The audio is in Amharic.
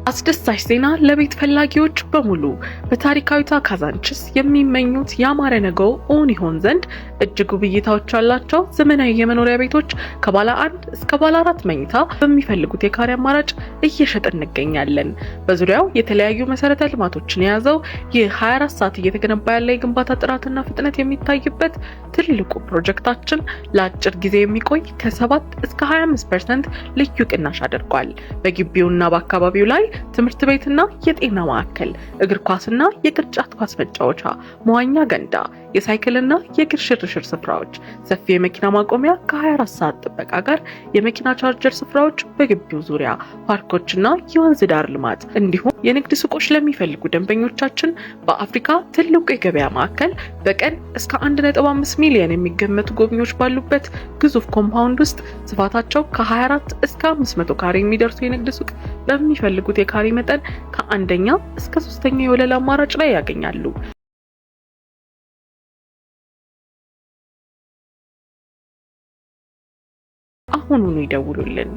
አስደሳች ዜና ለቤት ፈላጊዎች በሙሉ! በታሪካዊቷ ካዛንችስ የሚመኙት ያማረ ነገው እውን ይሆን ዘንድ እጅግ ውብ እይታዎች ያላቸው ዘመናዊ የመኖሪያ ቤቶች ከባለ አንድ እስከ ባለ አራት መኝታ በሚፈልጉት የካሬ አማራጭ እየሸጥን እንገኛለን። በዙሪያው የተለያዩ መሰረተ ልማቶችን የያዘው ይህ 24 ሰዓት እየተገነባ ያለ የግንባታ ጥራትና ፍጥነት የሚታይበት ትልቁ ፕሮጀክታችን ለአጭር ጊዜ የሚቆይ ከ7 እስከ 25% ልዩ ቅናሽ አድርጓል። በግቢውና በአካባቢው ላይ ትምህርት ቤትና የጤና ማዕከል፣ እግር ኳስና የቅርጫት ኳስ መጫወቻ፣ መዋኛ ገንዳ፣ የሳይክልና የእግር ሽርሽር ስፍራዎች፣ ሰፊ የመኪና ማቆሚያ ከ24 ሰዓት ጥበቃ ጋር፣ የመኪና ቻርጀር ስፍራዎች በግቢው ዙሪያ፣ ፓርኮችና የወንዝ ዳር ልማት እንዲሁም የንግድ ሱቆች ለሚፈልጉ ደንበኞቻችን በአፍሪካ ትልቁ የገበያ ማዕከል በቀን እስከ 1.5 ሚሊዮን የሚገመቱ ጎብኚዎች ባሉበት ግዙፍ compound ውስጥ ስፋታቸው ከ24 እስከ 500 ካሬ የሚደርሱ የንግድ ሱቅ በሚፈልጉት የካሬ መጠን ከአንደኛ እስከ ሶስተኛ የወለል አማራጭ ላይ ያገኛሉ። አሁኑኑ ይደውሉልን።